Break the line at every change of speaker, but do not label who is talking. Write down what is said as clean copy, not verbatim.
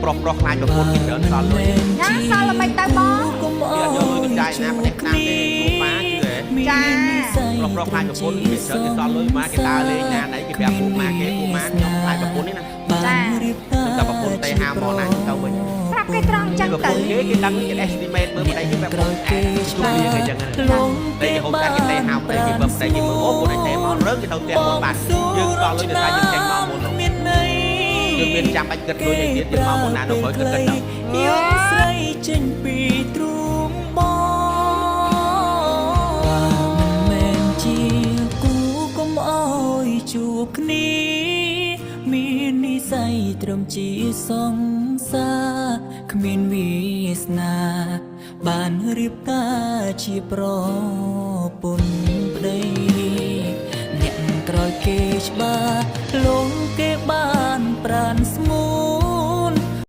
ប្រុសប្រុសខ្លាចប្រពន្ធគេច្រើនសល់លុយ
ណាសល់ល្មិចទៅបង
គេអត់យកលុយទៅចាយណាប្រទេសណាទេគ្រូប៉ាជឿហ៎
ចា
ប្រុសប្រុសខ្លាចប្រពន្ធគេច្រើនគេសល់លុយមកគេដើរលេងណាណីគេប្រាប់ពួកម៉ាគេពួកម៉ាខ្ញុំខ្លាចប្រពន្ធនេះណា
ចា
ខ្ញុំតែប្រពន្ធទេហាមកណាខ្ញុំទៅវិញ
ប្រាប់គេត្រង់អញ្ចឹង
ប្រព
ទៅ
ន្ធគេគេដឹងគេ estimate មើលប្តីគេបែប
ក្រោយគេ
ជួបវាគេចឹងណា
លង
តែគេហូបកាត់គេទេហៅប្តីគេបើប្តីគេមើលអូពួកឯងទេមករើគេទៅផ្ទះមុនបាទយើងសល់លុយទៅតែយើងចេញមកមុន
មានន័យ
យើងមានចាំបាច់គិតលុយអីទៀតយើងមកមុនណានៅក្រោយគិតគិតទៅ
យកស្រីចេញពីទ្រូងបងបើមិនមែនជាគូកុំអោយជួបគ្នា មាននិស័យត្រឹមជាសង្សារគ្មានវាសនា បានរៀបការជាប្រពន្ធប្តីអ្នកក្រោយគេច្បាស់លងគេបានប្រានស្ងួ